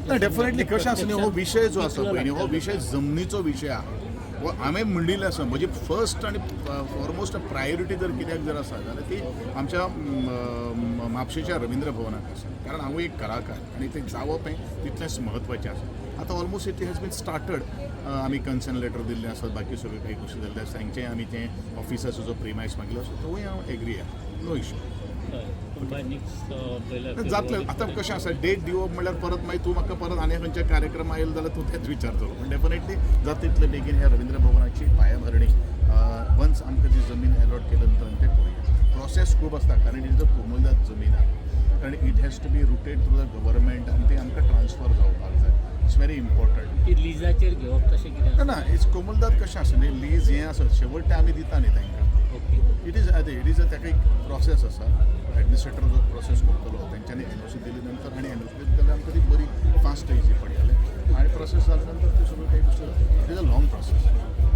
ना, डेफिनेटली. कशें आसा न्ही, हो विशय जो आसा पळय न्ही, हो विशय जमनीचो विशय आहा. हो हांवें म्हणिल्लें आसा, म्हजी फर्स्ट आनी फॉरमोस्ट प्रायोरिटी जर कित्याक जर आसा जाल्यार ती आमच्या म्हापशेच्या रवींद्र भवनाक आसा, कारण हांव एक कलाकार आनी तें जावप हें तितलेंच म्हत्वाचें आसा. आतां almost it has been started. आमी कन्सर्न लेटर दिल्लें आसा, बाकी सगळ्यो काही गोश्टी जाल्ले आसा. तांचें आमी तें ऑफिसाचो जो प्रिमायस मागिल्लो आसा, तोवूय हांव एग्री आहा, नो इशू. हय, पूण बाय नेक्स्ट पयल्या जातलें. आतां कशें आसा, डेट दिवप म्हणल्यार परत मागीर तूं म्हाका परत आनी खंयच्या कार्यक्रमा आयलो जाल्यार तूं तेंच विचारतलो. पूण डेफिनेटली जाता तितले बेगीन ह्या रवींद्र भवनाची पायाभरणी, वन्स आमकां जी जमीन अलॉट केल्या नंतर आमी तें करुया. प्रोसेस खूब आसता, कारण it is a कोमुनिदाद जमीन आहा, कारण it has to be routed through the government आनी ती आमकां ट्रान्सफर जावपाक जाय. It's very important. ती लिजाचेर घेवप तशें कितें ना ना, it's कोमुनिदाद कशें आसा न्ही, लीज हें आसा, शेवट तें आमी दिता न्ही तांकां. It is ताका एक प्रोसेस आसा. एडमिनिस्ट्रेटर जो प्रोसेस करतलो, तेंच्यांनी एनओसी दिली नंतर आनी एनओसी दिली जाल्यार आमकां ती बरी फास्ट इजी पडटलें आनी प्रोसेस जाल्या नंतर त्यो सगळ्यो काही गोश्टी जाता.